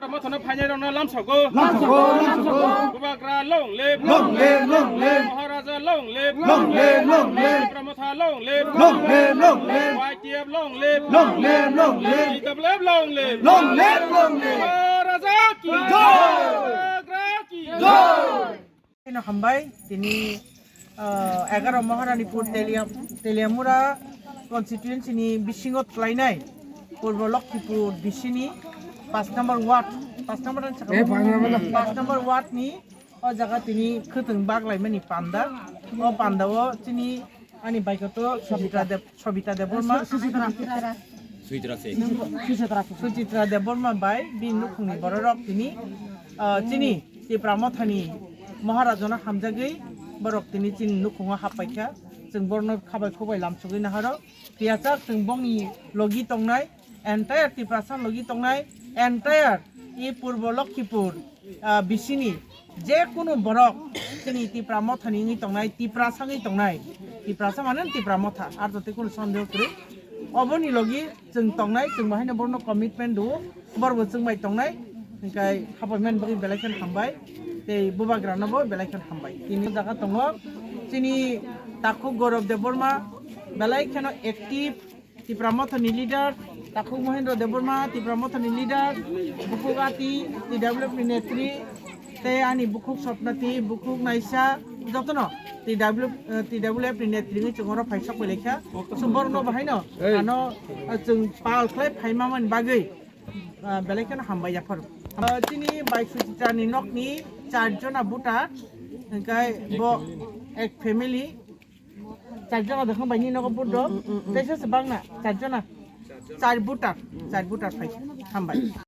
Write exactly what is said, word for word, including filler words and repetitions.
Tipra Mothano phainairokno lamsogo. Lamsogo, lamsogo. Bubagra long live. Long live, long live. Maharaja long live. Long live, long live. Tipra Motha long live. Long live, long live. Y T F long live. Long live, long live. T W F long live. Long live, long live. Maharaja ki jai. Bubagra ki jai. Ino hambai, tini, ah, egaroh Maharanipur Telia-, Teliamura constituency ni bisingo twlainai Purbo Lokhipur bisini paanch number ward, paanch number ni sakha Eh, paanch number. Paanch number ward ni o jaga tini khwtwng baglaimani panda. O panda o chini ani baikhoto Sobita Deb-, Sobita Debbarma. Suchitra se. Suchitra Debbarma bai bini nukhungni bororok tini, ah, chini Tipra Mothani Maharajano hamjagwi borok tini chini nukhungo happaikha. Chwng borokno khabai khubai lamsogwi naharo. Tiyachak chwng bongni logi tongnai, entire Tiprasa logi tongnai, entire i Purbo Lokhipur, ah, bisini je kunu borok chini Tipra Mothani wngwi tongnai, Tiprasa wngwi tongnai, Tiprasa mane Tipra Motha, ar joto kunu sondeho kwrwi. Oboni logi chwng tongnai, chwng bahaino borokno commitment do, borokbo chwng bai tongnai, hwnkhe hapoi mani bagwi belai kheno hambai, tei bubagrano bo belai kheno hambai. Tini jaga tongo chini takhuk Gaurav Debbarma, belai kheno active, Tipra Mothani leader, takhuk Mohendra Debbarma, Tipra Mothani leader, bukhuk Ati, T W F ni netri, tei ani bukhuk Sopnati, bukhuk Naisa, jotono T W F, eh, T W F ni netri wngwi chwng oro phai sok pai laikha. Chwng borokno bahaino, ano, eh, chwng pal khlai phaima mani bagwi, eh, belai kheno hambai yapharo. Eh, chini bai Suchitra ni nokni char jona voter, hwnkhe bo ek family, char jona dokhong bai ni nogo vote do, teisa se bangna, char jona, char voter, char voter phai, hambai.